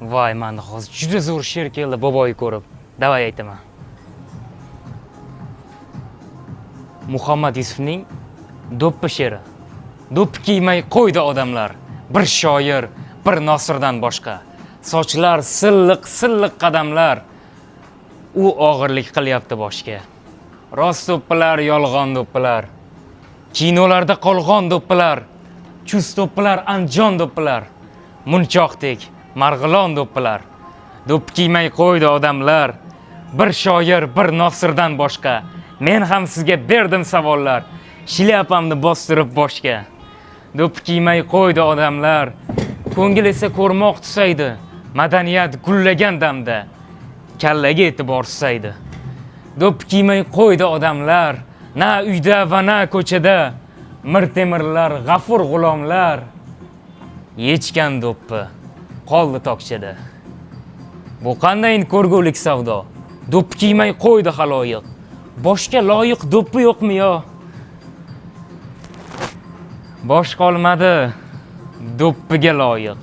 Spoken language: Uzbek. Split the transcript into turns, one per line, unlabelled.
Voy, manda hozir juda zo'r she'r keldi boboyi ko'rib. Davay aytaman. Muhammad Yusufning do'ppi she'ri. Do'ppi kiymay qo'ydi odamlar. Bir shoir, bir nosirdan boshqa. Sochlar silliq, silliq qadamlar. U og'irlik qilyapti boshga. Rost do'ppilar, yolg'on do'ppilar. Kinolarda qolg'on do'ppilar. Chust do'ppilar, anjon do'ppilar. Munchoqdek marg'ilon do'ppilar. Do'ppi kiymay qo'ydi odamlar. Bir shoir, bir nosirdan boshqa. Men ham sizga berdim savollar. Shlyapamni bostirib boshga. Do'ppi kiymay qo'ydi odamlar. Ko'ngil esa ko'rmoq tusaydi. Madaniyat gullagan damda. Kallaga e'tibor susaydi. Do'ppi kiymay qo'ydi odamlar. Na uyda va na ko'chada. Mir temirlar, g'afur g'ulomlar. Yechgan do'ppi qoldi tokchada. Bu qandayin ko'rgulik savdo? Do'ppi kiymay qo'ydi xaloyiq. Boshga loyiq do'ppi yo'qmi yo? Bosh qolmadi do'ppiga loyiq.